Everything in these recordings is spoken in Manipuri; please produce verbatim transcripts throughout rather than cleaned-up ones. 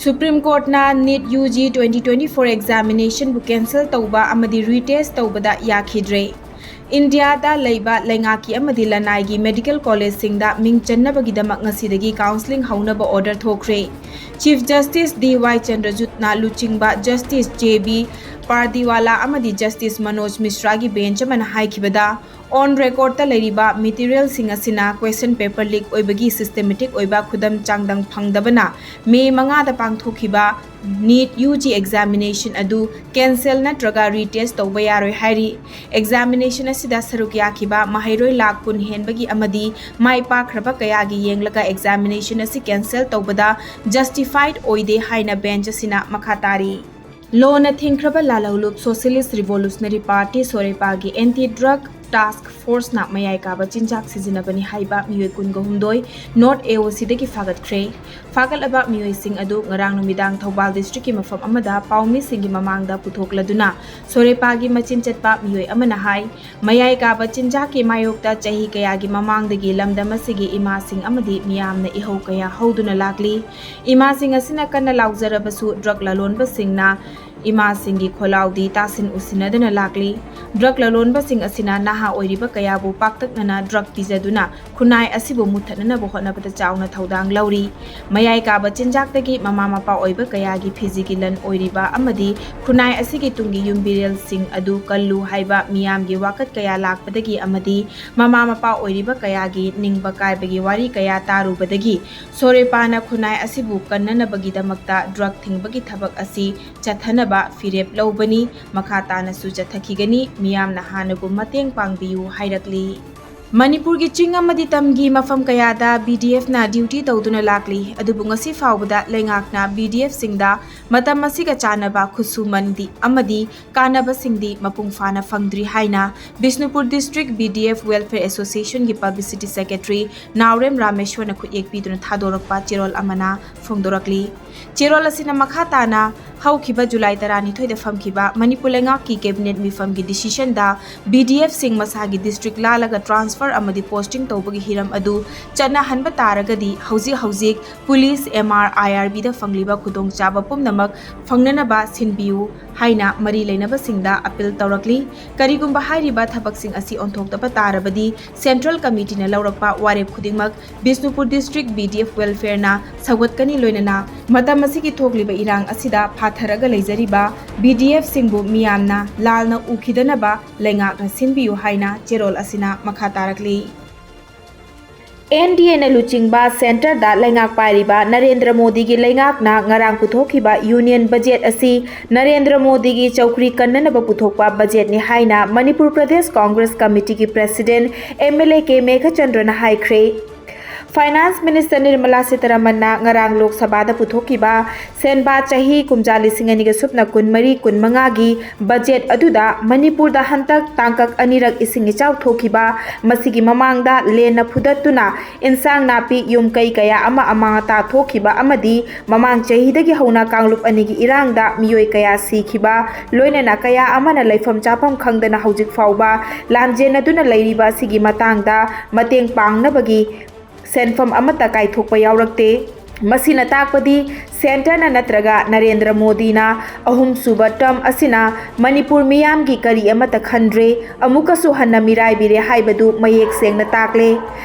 Supreme Courtꯅ NEET UG twenty twenty-four examinationꯕꯨ cancel ꯇꯧꯕ ꯑꯃꯗꯤ retest ꯇꯧꯕꯗ ꯌꯥꯈꯤꯗ꯭ꯔꯦ꯫ ꯏꯟꯗꯤꯌꯥꯗ ꯂꯩꯕ ꯂꯩꯉꯥꯛꯀꯤ ꯑꯃꯗꯤ ꯂꯅꯥꯏꯒꯤ medical collegeꯁꯤꯡꯗ ꯃꯤꯡ ꯆꯟꯅꯕꯒꯤꯗꯃꯛ ꯉꯁꯤꯗꯒꯤ counselling ꯍꯧꯅꯕ order ꯊꯣꯛꯈ꯭ꯔꯦ꯫ Chief Justice D Y Chandrachudꯅ ꯂꯨꯆꯤꯡꯕ Justice J B Pardiwala ꯑꯃꯗꯤ Justice Manoj Misraꯒꯤ bench ꯑꯃꯅ ꯍꯥꯏꯈꯤꯕꯗ, on recordꯇ ꯂꯩꯔꯤꯕ materialꯁꯤꯡ ꯑꯁꯤꯅ question paper leak ꯑꯣꯏꯕꯒꯤ systematic ꯑꯣꯏꯕ ꯈꯨꯗꯝ ꯆꯥꯡꯗꯝ ꯐꯪꯗꯕꯅ ꯃꯦ ꯃꯉꯥꯗ ꯄꯥꯡꯊꯣꯛꯈꯤꯕ NEET UG examination ꯑꯗꯨ cancel ꯅꯠꯇ꯭ꯔꯒ retest ꯇꯧꯕ ꯌꯥꯔꯣꯏ ꯍꯥꯏꯔꯤ꯫ Examination ꯑꯁꯤꯗ ꯁꯔꯨꯛ ꯌꯥꯈꯤꯕ ꯃꯍꯩꯔꯣꯏ ꯂꯥꯈ ꯀꯨꯟ ꯍꯦꯟꯕꯒꯤ ꯑꯃꯗꯤ ꯃꯥꯏ ꯄꯥꯛꯈ꯭ꯔꯕ ꯀꯌꯥꯒꯤ ꯌꯦꯡꯂꯒ examination ꯑꯁꯤ cancel ꯇꯧꯕꯗ justified ꯑꯣꯏꯗꯦ ꯍꯥꯏꯅ bench ꯑꯁꯤꯅ ꯃꯈꯥ ꯇꯥꯔꯤ꯫ ꯂꯣꯅ ꯊꯤꯡꯈ꯭ꯔꯕ ꯂꯥꯜꯍꯧꯂꯨꯞ Socialist Revolutionary Party, ꯁꯣꯔꯦꯄꯥꯒꯤ anti drug task forceꯅ ꯃꯌꯥꯏ ꯀꯥꯕ ꯆꯤꯟꯖꯥꯛ ꯁꯤꯖꯤꯟꯅꯕꯅꯤ ꯍꯥꯏꯕ ꯃꯤꯑꯣꯏ ꯀꯨꯟꯒ ꯍꯨꯝꯗꯣꯏ North AOCꯗꯒꯤ ꯐꯥꯒꯠꯈ꯭ꯔꯦ꯫ ꯐꯥꯒꯠꯂꯕ ꯃꯤꯑꯣꯏꯁꯤꯡ ꯑꯗꯨ ꯉꯔꯥꯡ ꯅꯨꯃꯤꯗꯥꯡ ꯊꯧꯕꯥꯜ districtꯀꯤ ꯃꯐꯝ ꯑꯃꯗ ꯄꯥꯎꯃꯤꯁꯤꯡꯒꯤ ꯃꯃꯥꯡꯗ ꯄꯨꯊꯣꯛꯂꯗꯨꯅ ꯁꯣꯔꯦꯄꯥꯒꯤ ꯃꯆꯤꯟ ꯆꯠꯄ ꯃꯤꯑꯣꯏ ꯑꯃꯅ ꯍꯥꯏ, ꯃꯌꯥꯏ ꯀꯥꯕ ꯆꯤꯟꯖꯥꯛꯀꯤ ꯃꯥꯌꯣꯛꯇ ꯆꯍꯤ ꯀꯌꯥꯒꯤ ꯃꯃꯥꯡꯗꯒꯤ ꯂꯝꯗꯝ ꯑꯁꯤꯒꯤ ꯏꯃꯥꯁꯤꯡ ꯑꯃꯗꯤ ꯃꯤꯌꯥꯝꯅ ꯏꯍꯧ ꯀꯌꯥ ꯍꯧꯗꯨꯅ ꯂꯥꯛꯂꯤ꯫ ꯏꯃꯥꯁꯤꯡ ꯑꯁꯤꯅ ꯀꯟꯅ ꯂꯥꯎꯖꯔꯕꯁꯨ drug ꯂꯂꯣꯟꯕꯁꯤꯡꯅ ꯏꯃꯥꯁꯤꯡꯒꯤ ꯈꯣꯜꯂꯥꯎꯗꯤ ꯇꯥꯁꯤꯟ ꯎꯁꯤꯟꯅꯗꯅ ꯂꯥꯛꯂꯤ꯫ Drug ꯂꯂꯣꯟꯕꯁꯤꯡ ꯑꯁꯤꯅ ꯅꯍꯥ ꯑꯣꯏꯔꯤꯕ ꯀꯌꯥꯕꯨ ꯄꯥꯛꯇꯛꯅꯅ drug ꯄꯤꯖꯗꯨꯅ ꯈꯨꯟꯅꯥꯏ ꯑꯁꯤꯕꯨ ꯃꯨꯠꯊꯠꯅꯅꯕ ꯍꯣꯠꯅꯕꯗ ꯆꯥꯎꯅ ꯊꯧꯗꯥꯡ ꯂꯧꯔꯤ꯫ ꯃꯌꯥꯏ ꯀꯥꯕ ꯆꯤꯟꯖꯥꯛꯇꯒꯤ ꯃꯃꯥ ꯃꯄꯥ ꯑꯣꯏꯕ ꯀꯌꯥꯒꯤ ꯐꯤꯖꯤꯒꯤ ꯂꯟ ꯑꯣꯏꯔꯤꯕ ꯑꯃꯗꯤ ꯈꯨꯟꯅꯥꯏ ꯑꯁꯤꯒꯤ ꯇꯨꯡꯒꯤ ꯌꯨꯝꯕꯤꯔꯦꯜꯁꯤꯡ ꯑꯗꯨ ꯀꯜꯂꯨ ꯍꯥꯏꯕ ꯃꯤꯌꯥꯝꯒꯤ ꯋꯥꯀꯠ ꯀꯌꯥ ꯂꯥꯛꯄꯗꯒꯤ ꯑꯃꯗꯤ ꯃꯃꯥ ꯃꯄꯥ ꯑꯣꯏꯔꯤꯕ ꯀꯌꯥꯒꯤ ꯅꯤꯡꯕ ꯀꯥꯏꯕꯒꯤ ꯋꯥꯔꯤ ꯀꯌꯥ ꯇꯥꯔꯨꯕꯗꯒꯤ ꯁꯣꯔꯦꯄꯥꯅ ꯈꯨꯟꯅꯥꯏ ꯑꯁꯤꯕꯨ ꯀꯟꯅꯅꯕꯒꯤꯗꯃꯛꯇ drug ꯊꯤꯡꯕꯒꯤ ꯊꯕꯛ ꯑꯁꯤ ꯆꯠꯊꯅꯕ ꯐꯤꯔꯦꯞ ꯂꯧꯕꯅꯤ꯫ ꯃꯈꯥ ꯇꯥꯅꯁꯨ ꯆꯠꯊꯈꯤꯒꯅꯤ꯫ ꯃꯤꯌꯥꯝꯅ ꯍꯥꯟꯅꯒꯨꯝ ꯃꯇꯦꯡ ꯄꯥꯡꯕꯤꯌꯨ ꯍꯥꯏꯔꯛꯂꯤ꯫ ꯃꯅꯤꯄꯨꯔꯒꯤ ꯆꯤꯡ ꯑꯃꯗꯤ ꯇꯝꯒꯤ ꯃꯐꯝ ꯀꯌꯥꯗ BDFꯅ duty ꯇꯧꯗꯨꯅ ꯂꯥꯛꯂꯤ꯫ ꯑꯗꯨꯕꯨ ꯉꯁꯤ ꯐꯥꯎꯕꯗ ꯂꯩꯉꯥꯛꯅ BDFꯁꯤꯡꯗ ꯃꯇꯝ ꯑꯁꯤꯒ ꯆꯥꯟꯅꯕ ꯈꯨꯠꯁꯨꯃꯟꯗꯤ ꯑꯃꯗꯤ ꯀꯥꯟꯅꯕꯁꯤꯡꯗꯤ ꯃꯄꯨꯡ ꯐꯥꯅ ꯐꯪꯗ꯭ꯔꯤ ꯍꯥꯏꯅ Bishnupur District BDF Welfare Associationꯒꯤ Publicity Secretary ꯅꯥꯎꯔꯦꯝ ꯔꯥꯃꯦꯁ꯭ꯋꯔꯅ ꯈꯨꯠꯌꯦꯛ ꯄꯤꯗꯨꯅ ꯊꯥꯗꯣꯔꯛꯄ ꯆꯦꯔꯣꯜ ꯑꯃꯅ ꯐꯣꯡꯗꯣꯔꯛꯂꯤ꯫ ꯆꯦꯔꯣꯜ ꯑꯁꯤꯅ ꯃꯈꯥ ꯇꯥꯅ ꯍꯧꯈꯤꯕ ꯖꯨꯂꯥꯏ ꯇꯔꯥꯅꯤꯊꯣꯏꯗ ꯐꯝꯈꯤꯕ ꯃꯅꯤꯄꯨꯔ ꯂꯩꯉꯥꯛꯀꯤ cabinet ꯃꯤꯐꯝꯒꯤ decisionꯗ BDFꯁꯤꯡ ꯃꯁꯥꯒꯤ district ꯂꯥꯜꯂꯒ transfer ꯑꯃꯗꯤ ꯄꯣꯁꯇꯤꯡ ꯇꯧꯕꯒꯤ ꯍꯤꯔꯝ ꯑꯗꯨ ꯆꯠꯅꯍꯟꯕ ꯇꯥꯔꯒꯗꯤ ꯍꯧꯖꯤꯛ ꯍꯧꯖꯤꯛ ꯄꯨꯂꯤꯁ, ꯑꯦꯝ ꯑꯥꯔ, ꯑꯥꯏ ꯑꯥꯔ ꯕꯤꯗ ꯐꯪꯂꯤꯕ ꯈꯨꯗꯣꯡꯆꯥꯕ ꯄꯨꯝꯅꯃꯛ ꯐꯪꯅꯅꯕ ꯁꯤꯟꯕꯤꯌꯨ ꯍꯥꯏꯅ ꯃꯔꯤ ꯂꯩꯅꯕꯁꯤꯡꯗ ꯑꯄꯤꯜ ꯇꯧꯔꯛꯂꯤ꯫ ꯀꯔꯤꯒꯨꯝꯕ ꯍꯥꯏꯔꯤꯕ ꯊꯕꯛꯁꯤꯡ ꯑꯁꯤ ꯑꯣꯟꯊꯣꯛꯇꯕ ꯇꯥꯔꯕꯗꯤ ꯁꯦꯟꯇ꯭ꯔꯦꯜ ꯀꯃꯤꯇꯤꯅ ꯂꯧꯔꯛꯄ ꯋꯥꯔꯦꯞ ꯈꯨꯗꯤꯡꯃꯛ Bishnupur district B D F ꯋꯦꯜꯐꯤꯌꯔꯅ ꯁꯧꯒꯠꯀꯅꯤ꯫ ꯂꯣꯏꯅꯅ ꯃꯇꯝ ꯑꯁꯤꯒꯤ ꯊꯣꯛꯂꯤꯕ ꯏꯔꯥꯡ ꯑꯁꯤꯗ ꯐꯥꯊꯔꯒ ꯂꯩꯖꯔꯤꯕ ꯕꯤ ꯗꯤ ꯑꯦꯐꯁꯤꯡꯕꯨ ꯃꯤꯌꯥꯝꯅ ꯂꯥꯜꯅ ꯎꯈꯤꯗꯅꯕ ꯂꯩꯉꯥꯛꯅ ꯁꯤꯟꯕꯤꯌꯨ ꯍꯥꯏꯅ ꯆꯦꯔꯣꯜ ꯑꯁꯤꯅ ꯃꯈꯥ ꯇꯥꯔꯛꯂꯤ꯫ ꯑꯦꯟ ꯗꯤ ꯑꯦꯅ ꯂꯨꯆꯤꯡꯕ ꯁꯦꯟꯇꯔꯗ ꯂꯩꯉꯥꯛ ꯄꯥꯏꯔꯤꯕ ꯅꯔꯦꯟꯗ꯭ꯔ ꯃꯣꯗꯤꯒꯤ ꯂꯩꯉꯥꯛꯅ ꯉꯔꯥꯡ ꯄꯨꯊꯣꯛꯈꯤꯕ ꯌꯨꯅꯤꯌꯟ ꯕꯖꯦꯠ ꯑꯁꯤ ꯅꯔꯦꯟꯗ꯭ꯔ ꯃꯣꯗꯤꯒꯤ ꯆꯧꯀ꯭ꯔꯤ ꯀꯟꯅꯅꯕ ꯄꯨꯊꯣꯛꯄ ꯕꯖꯦꯠꯅꯤ ꯍꯥꯏꯅ ꯃꯅꯤꯄꯨꯔ ꯄ꯭ꯔꯗꯦꯁ ꯀꯣꯡꯒ꯭ꯔꯦꯁ ꯀꯃꯤꯇꯤꯒꯤ president M L A K ꯃꯦꯘꯆꯟꯗ꯭ꯔꯅ ꯍꯥꯏꯈ꯭ꯔꯦ꯫ ꯐꯥꯏꯅꯥꯟꯁ ꯃꯤꯅꯤꯁꯇꯔ ꯅꯤꯔꯃꯂꯥ ꯁꯤꯇꯥꯔꯥꯃꯟꯅ ꯉꯔꯥꯡ ꯂꯣꯛ ꯁꯚꯥꯗ ꯄꯨꯊꯣꯛꯈꯤꯕ ꯁꯦꯟꯕꯥ ꯆꯍꯤ ꯀꯨꯝꯖꯥ ꯂꯤꯁꯤꯡ ꯑꯅꯤꯒ ꯁꯨꯞꯅ ꯀꯨꯟꯃꯔꯤ ꯀꯨꯟꯃꯉꯥꯒꯤ ꯕꯖꯦꯠ ꯑꯗꯨꯗ ꯃꯅꯤꯄꯨꯔꯗ ꯍꯟꯗꯛ ꯇꯥꯡꯀꯛ ꯑꯅꯤꯔꯛ ꯏꯁꯤꯡ ꯏꯆꯥꯎ ꯊꯣꯛꯈꯤꯕ, ꯃꯁꯤꯒꯤ ꯃꯃꯥꯡꯗ ꯂꯦꯟꯅ ꯐꯨꯗꯠꯇꯨꯅ ꯏꯟꯁꯥꯡ ꯅꯥꯄꯤ, ꯌꯨꯝ ꯀꯩ ꯀꯌꯥ ꯑꯃ ꯑꯃꯥꯡ ꯑꯇꯥ ꯊꯣꯛꯈꯤꯕ ꯑꯃꯗꯤ ꯃꯃꯥꯡ ꯆꯍꯤꯗꯒꯤ ꯍꯧꯅ ꯀꯥꯡꯂꯨꯞ ꯑꯅꯤꯒꯤ ꯏꯔꯥꯡꯗ ꯃꯤꯑꯣꯏ ꯀꯌꯥ ꯁꯤꯈꯤꯕ, ꯂꯣꯏꯅꯅ ꯀꯌꯥ ꯑꯃꯅ ꯂꯩꯐꯝ ꯆꯥꯐꯝ ꯈꯪꯗꯅ ꯍꯧꯖꯤꯛ ꯐꯥꯎꯕ ꯂꯥꯟꯖꯦꯟꯅꯗꯨꯅ ꯂꯩꯔꯤꯕ ꯑꯁꯤꯒꯤ ꯃꯇꯥꯡꯗ ꯃꯇꯦꯡ ꯄꯥꯡꯅꯕꯒꯤ ꯁꯦꯟꯐꯝ ꯑꯃꯠꯇ ꯀꯥꯏꯊꯣꯛꯄ ꯌꯥꯎꯔꯛꯇꯦ꯫ ꯃꯁꯤꯅ ꯇꯥꯛꯄꯗꯤ ꯁꯦꯟꯇꯔꯅ ꯅꯠꯇ꯭ꯔꯒ ꯅꯔꯦꯟꯗ꯭ꯔ ꯃꯣꯗꯤꯅ ꯑꯍꯨꯝꯁꯨꯕ ꯇꯔꯝ ꯑꯁꯤꯅ ꯃꯅꯤꯄꯨꯔ ꯃꯤꯌꯥꯝꯒꯤ ꯀꯔꯤ ꯑꯃꯠꯇ ꯈꯟꯗ꯭ꯔꯦ, ꯑꯃꯨꯛꯀꯁꯨ ꯍꯟꯅ ꯃꯤꯔꯥꯏꯕꯤꯔꯦ ꯍꯥꯏꯕꯗꯨ ꯃꯌꯦꯛ ꯁꯦꯡꯅ ꯇꯥꯛꯂꯦ꯫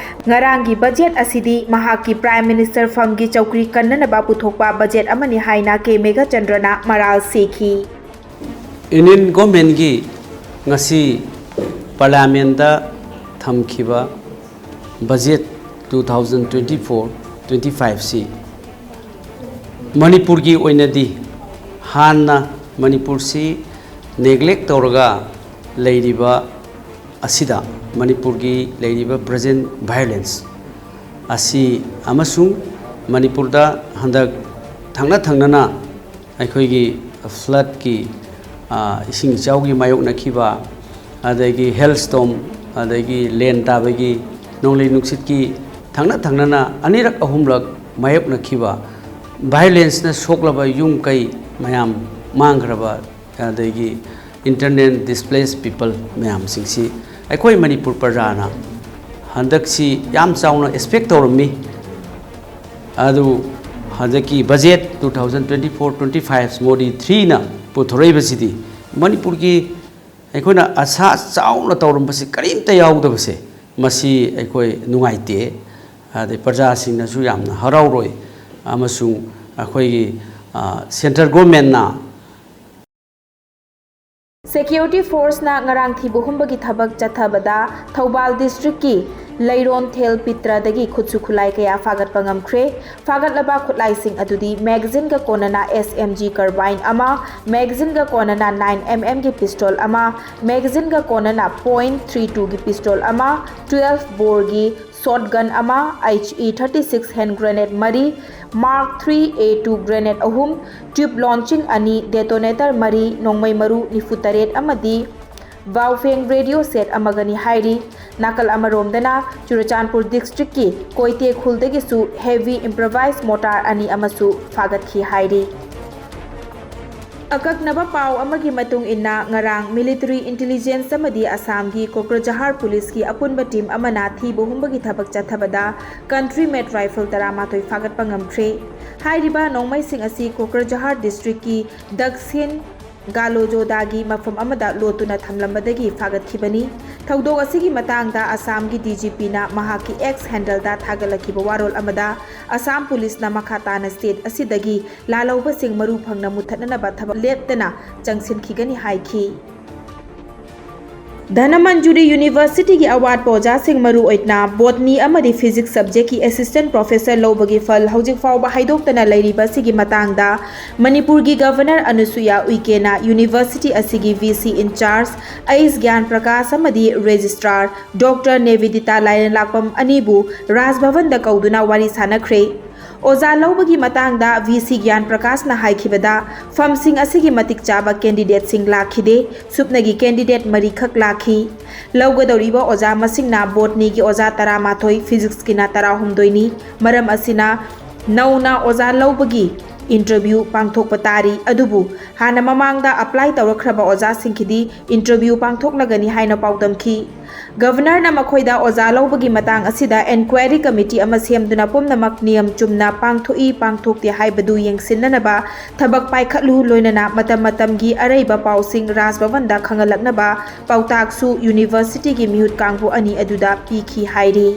ꯉꯔꯥꯡꯒꯤ ꯕꯖꯦꯠ ꯑꯁꯤꯗꯤ ꯃꯍꯥꯛꯀꯤ ꯄ꯭ꯔꯥꯏꯝ ꯃꯤꯅꯤꯁꯇꯔ ꯐꯝꯒꯤ ꯆꯧꯀ꯭ꯔꯤ ꯀꯟꯅꯅꯕ ꯄꯨꯊꯣꯛꯄ ꯕꯖꯦꯠ ꯑꯃꯅꯤ ꯍꯥꯏꯅ ꯀꯦ ꯃꯦꯘꯆꯟꯗ꯭ꯔꯅ ꯃꯔꯥꯜ ꯁꯤꯈꯤ꯫ ꯌꯨꯅꯤꯌꯟ ꯒꯣꯔꯃꯦꯟꯒꯤ ꯉꯁꯤ ꯄꯥꯔꯂꯤꯌꯥꯃꯦꯟꯗ ꯊꯝꯈꯤꯕ budget two thousand twenty four twenty ꯐꯥꯏꯚꯁꯤ ꯃꯅꯤꯄꯨꯔꯒꯤ ꯑꯣꯏꯅꯗꯤ ꯍꯥꯟꯅ ꯃꯅꯤꯄꯨꯔꯁꯤ ꯅꯦꯒ꯭ꯂꯦꯛ ꯇꯧꯔꯒ ꯂꯩꯔꯤꯕ ꯑꯁꯤꯗ ꯃꯅꯤꯄꯨꯔꯒꯤ ꯂꯩꯔꯤꯕ ꯄ꯭ꯔꯖꯦꯟ ꯚꯥꯏꯑꯣꯂꯦꯟꯁ ꯑꯁꯤ ꯑꯃꯁꯨꯡ ꯃꯅꯤꯄꯨꯔꯗ ꯍꯟꯗꯛ ꯊꯪꯅ ꯊꯪꯅꯅ ꯑꯩꯈꯣꯏꯒꯤ ꯐ꯭ꯂꯠꯀꯤ ꯏꯁꯤꯡ ꯏꯆꯥꯎꯒꯤ ꯃꯥꯌꯣꯛꯅꯈꯤꯕ, ꯑꯗꯒꯤ ꯍꯦꯜ ꯁ꯭ꯇꯣꯝ, ꯑꯗꯒꯤ ꯂꯦꯟ ꯇꯥꯕꯒꯤ, ꯅꯣꯡꯂꯩ ꯅꯨꯡꯁꯤꯠꯀꯤ ꯊꯪꯅ ꯊꯪꯅꯅ ꯑꯅꯤꯔꯛ ꯑꯍꯨꯝꯂꯛ ꯃꯥꯌꯣꯛꯅꯈꯤꯕ, ꯚꯥꯏꯑꯣꯂꯦꯟꯁꯅ ꯁꯣꯛꯂꯕ ꯌꯨꯝ ꯀꯩ ꯃꯌꯥꯝ ꯃꯥꯡꯈ꯭ꯔꯕ, ꯑꯗꯒꯤ ꯏꯟꯇꯔꯅꯦꯜ ꯗꯤꯁꯄ꯭ꯂꯦꯁ ꯄꯤꯄꯜ ꯃꯌꯥꯝꯁꯤꯡꯁꯤ ꯑꯩꯈꯣꯏ ꯃꯅꯤꯄꯨꯔ ꯄ꯭ꯔꯖꯥꯅ ꯍꯟꯗꯛꯁꯤ ꯌꯥꯝ ꯆꯥꯎꯅ ꯑꯦꯛꯁꯄꯦꯛ ꯇꯧꯔꯝꯃꯤ꯫ ꯑꯗꯨ ꯍꯟꯗꯛꯀꯤ budget two thousand twenty-four twenty-five Modi three ꯅ ꯄꯨꯊꯣꯔꯛꯏꯕꯁꯤꯗꯤ ꯃꯅꯤꯄꯨꯔꯒꯤ ꯑꯩꯈꯣꯏꯅ ꯑꯁꯥ ꯆꯥꯎꯅ ꯇꯧꯔꯝꯕꯁꯤ ꯀꯔꯤꯝꯇ ꯌꯥꯎꯗꯕꯁꯦ, ꯃꯁꯤ ꯑꯩꯈꯣꯏ ꯅꯨꯡꯉꯥꯏꯇꯦ꯫ ꯑꯗꯩ ꯄ꯭ꯔꯖꯥꯁꯤꯡꯅꯁꯨ ꯌꯥꯝꯅ ꯍꯔꯥꯎꯔꯣꯏ, ꯑꯃꯁꯨꯡ ꯑꯩꯈꯣꯏꯒꯤ, ꯑ, ꯁꯦꯟꯇ꯭ꯔꯦꯜ ꯒꯣꯔꯃꯦꯟꯅ Security Force ꯅ ꯉꯔꯥꯡ ꯊꯤꯕ ꯍꯨꯝꯕꯒꯤ ꯊꯕꯛ ꯆꯠꯊꯕꯗ ꯊꯧꯕꯥꯜ ꯗꯤꯁꯇ꯭ꯔꯤꯛꯀꯤ ꯂꯩꯔꯣꯟꯊꯦꯜ ꯄꯤꯇ꯭ꯔꯗꯒꯤ ꯈꯨꯠꯁꯨ ꯈꯨꯠꯂꯥꯏ ꯀꯌꯥ ꯐꯥꯒꯠꯄ ꯉꯝꯈ꯭ꯔꯦ꯫ ꯐꯥꯒꯠꯂꯕ ꯈꯨꯠꯂꯥꯏꯁꯤꯡ ꯑꯗꯨꯗꯤ magazine ꯒ ꯀꯣꯟꯅꯅ S M G carbine ꯑꯃ, magazine ꯒ ꯀꯣꯟꯅꯅ nine M M ꯒꯤ pistol ꯑꯃ, magazine ꯒ ꯀꯣꯟꯅꯅ point three two ꯒꯤ pistol ꯑꯃ, twelve bore ꯒꯤ shotgun ꯑꯃ, H E thirty six hand grenade ꯃꯔꯤ, Mark three A two grenade ꯑꯍꯨꯝ, tube launching ꯑꯅꯤ, detonator ꯃꯔꯤ, ꯅꯣꯡꯃꯩ ꯃꯔꯨ ꯅꯤꯐꯨ ꯇꯔꯦꯠ ꯑꯃꯗꯤ Baofeng radio set ꯑꯃꯒꯅꯤ ꯍꯥꯏꯔꯤ꯫ ꯅꯥꯀꯜ ꯑꯃꯔꯣꯝꯗꯅ ꯆꯨꯔꯆꯥꯟꯄꯨꯔ ꯗꯤꯁꯇ꯭ꯔꯤꯛꯀꯤ ꯀꯣꯏꯇꯦ ꯈꯨꯜꯗꯒꯤꯁꯨ heavy improvised mortar ꯑꯅꯤ ꯑꯃꯁꯨ ꯐꯥꯒꯠꯈꯤ ꯍꯥꯏꯔꯤ꯫ ꯑꯀꯛꯅꯕ ꯄꯥꯎ ꯑꯃꯒꯤ ꯃꯇꯨꯡ ꯏꯟꯅ, ꯉꯔꯥꯡ military intelligence ꯑꯃꯗꯤ ꯑꯁꯥꯝꯒꯤ ꯀꯣꯀ꯭ꯔꯖꯍꯥꯔ ꯄꯨꯂꯤꯁꯀꯤ ꯑꯄꯨꯟꯕ team ꯑꯃꯅ ꯊꯤꯕ ꯍꯨꯝꯕꯒꯤ ꯊꯕꯛ ꯆꯠꯊꯕꯗ country made rifle ꯇꯔꯥꯃꯥꯊꯣꯏ ꯐꯥꯒꯠꯄ ꯉꯝꯈ꯭ꯔꯦ꯫ ꯍꯥꯏꯔꯤꯕ ꯅꯣꯡꯃꯩꯁꯤꯡ ꯑꯁꯤ ꯀꯣꯀ꯭ꯔꯖꯍꯥꯔ ꯗꯤꯁꯇ꯭ꯔꯤꯛꯀꯤ ꯗꯛꯁꯤꯟ ꯒꯥꯂꯣꯖꯣꯗꯥꯒꯤ ꯃꯐꯝ ꯑꯃꯗ ꯂꯣꯠꯇꯨꯅ ꯊꯝꯂꯝꯕꯗꯒꯤ ꯐꯥꯒꯠꯈꯤꯕꯅꯤ꯫ ꯊꯧꯗꯣꯛ ꯑꯁꯤꯒꯤ ꯃꯇꯥꯡꯗ ꯑꯁꯥꯝꯒꯤ D G P ꯅ ꯃꯍꯥꯛꯀꯤ X handle ꯗ ꯊꯥꯒꯠꯂꯛꯈꯤꯕ ꯋꯥꯔꯣꯜ ꯑꯃꯗ, ꯑꯁꯥꯝ ꯄꯨꯂꯤꯁꯅ ꯃꯈꯥ ꯇꯥꯅ state ꯑꯁꯤꯗꯒꯤ ꯂꯥꯜꯍꯧꯕꯁꯤꯡ ꯃꯔꯨ ꯐꯪꯅ ꯃꯨꯠꯊꯠꯅꯅꯕ ꯊꯕꯛ ꯂꯦꯞꯇꯅ ꯆꯪꯁꯤꯟꯈꯤꯒꯅꯤ ꯍꯥꯏꯈꯤ꯫ ꯙꯅꯃꯟꯖꯨꯔꯤ ꯌꯨꯅꯤꯚꯔꯁꯤꯇꯤꯒꯤ ꯑꯋꯥꯠꯄ ꯑꯣꯖꯥꯁꯤꯡ, ꯃꯔꯨ ꯑꯣꯏꯅ botany ꯑꯃꯗꯤ physics subject ꯀꯤ assistant professor ꯂꯧꯕꯒꯤ ꯐꯜ ꯍꯧꯖꯤꯛ ꯐꯥꯎꯕ ꯍꯥꯏꯗꯣꯛꯇꯅ ꯂꯩꯔꯤꯕ ꯑꯁꯤꯒꯤ ꯃꯇꯥꯡꯗ ꯃꯅꯤꯄꯨꯔꯒꯤ Governor ꯑꯅꯨꯁꯨꯌꯥ ꯎꯏꯀꯦꯅ university ꯑꯁꯤꯒꯤ V C in charge ꯑꯩꯁ ꯒ꯭ꯌꯥꯟ ꯄ꯭ꯔꯀꯥꯁ ꯑꯃꯗꯤ registrar Doctor ꯅꯦꯕꯤꯗꯤꯇꯥ ꯂꯥꯏꯔꯦꯟꯂꯥꯛꯄꯝ ꯑꯅꯤꯕꯨ ꯔꯥꯖ ꯚꯕꯟꯗ ꯀꯧꯗꯨꯅ ꯋꯥꯔꯤ ꯁꯥꯅꯈ꯭ꯔꯦ꯫ ꯑꯣꯖꯥ ꯂꯧꯕꯒꯤ ꯃꯇꯥꯡꯗ V C ꯒ꯭ꯌꯥꯟ ꯄ꯭ꯔꯀꯥꯁꯅ ꯍꯥꯏꯈꯤꯕꯗ, ꯐꯝꯁꯤꯡ ꯑꯁꯤꯒꯤ ꯃꯇꯤꯛ ꯆꯥꯕ candidateꯁꯤꯡ ꯂꯥꯛꯈꯤꯗꯦ, ꯁꯨꯞꯅꯒꯤ candidate ꯃꯔꯤꯈꯛ ꯂꯥꯛꯈꯤ꯫ ꯂꯧꯒꯗꯧꯔꯤꯕ ꯑꯣꯖꯥ ꯃꯁꯤꯡꯅ botanyꯒꯤ ꯑꯣꯖꯥ ꯇꯔꯥꯃꯥꯊꯣꯏ, physicsꯀꯤꯅ ꯇꯔꯥꯍꯨꯝꯗꯣꯏꯅꯤ꯫ ꯃꯔꯝ ꯑꯁꯤꯅ ꯅꯧꯅ ꯑꯣꯖꯥ ꯂꯧꯕꯒꯤ ꯏꯟꯇꯔꯚ꯭ꯌꯨ ꯄꯥꯡꯊꯣꯛꯄ ꯇꯥꯔꯤ꯫ ꯑꯗꯨꯕꯨ ꯍꯥꯟꯅ ꯃꯃꯥꯡꯗ ꯑꯦꯄ꯭ꯂꯥꯏ ꯇꯧꯔꯛꯈ꯭ꯔꯕ ꯑꯣꯖꯥꯁꯤꯡꯒꯤꯗꯤ ꯏꯟꯇꯔꯚ꯭ꯌꯨ ꯄꯥꯡꯊꯣꯛꯂꯒꯅꯤ ꯍꯥꯏꯅ ꯄꯥꯎꯗꯝꯈꯤ꯫ ꯒꯕꯔꯅꯔꯅ ꯃꯈꯣꯏꯗ ꯑꯣꯖꯥ ꯂꯧꯕꯒꯤ ꯃꯇꯥꯡ ꯑꯁꯤꯗ ꯏꯟꯀ꯭ꯋꯥꯏꯔꯤ ꯀꯃꯤꯇꯤ ꯑꯃ ꯁꯦꯝꯗꯨꯅ ꯄꯨꯝꯅꯃꯛ ꯅꯤꯌꯝ ꯆꯨꯝꯅ ꯄꯥꯡꯊꯣꯛꯏ ꯄꯥꯡꯊꯣꯛꯇꯦ ꯍꯥꯏꯕꯗꯨ ꯌꯦꯡꯁꯤꯟꯅꯅꯕ ꯊꯕꯛ ꯄꯥꯏꯈꯠꯂꯨ, ꯂꯣꯏꯅꯅ ꯃꯇꯝ ꯃꯇꯝꯒꯤ ꯑꯔꯩꯕ ꯄꯥꯎꯁꯤꯡ ꯔꯥꯖ ꯚꯕꯟꯗ ꯈꯪꯍꯜꯂꯛꯅꯕ ꯄꯥꯎꯇꯥꯛꯁꯨ ꯌꯨꯅꯤꯚꯔꯁꯤꯇꯤꯒꯤ ꯃꯤꯍꯨꯠ ꯀꯥꯡꯕꯨ ꯑꯅꯤ ꯑꯗꯨꯗ ꯄꯤꯈꯤ ꯍꯥꯏꯔꯤ꯫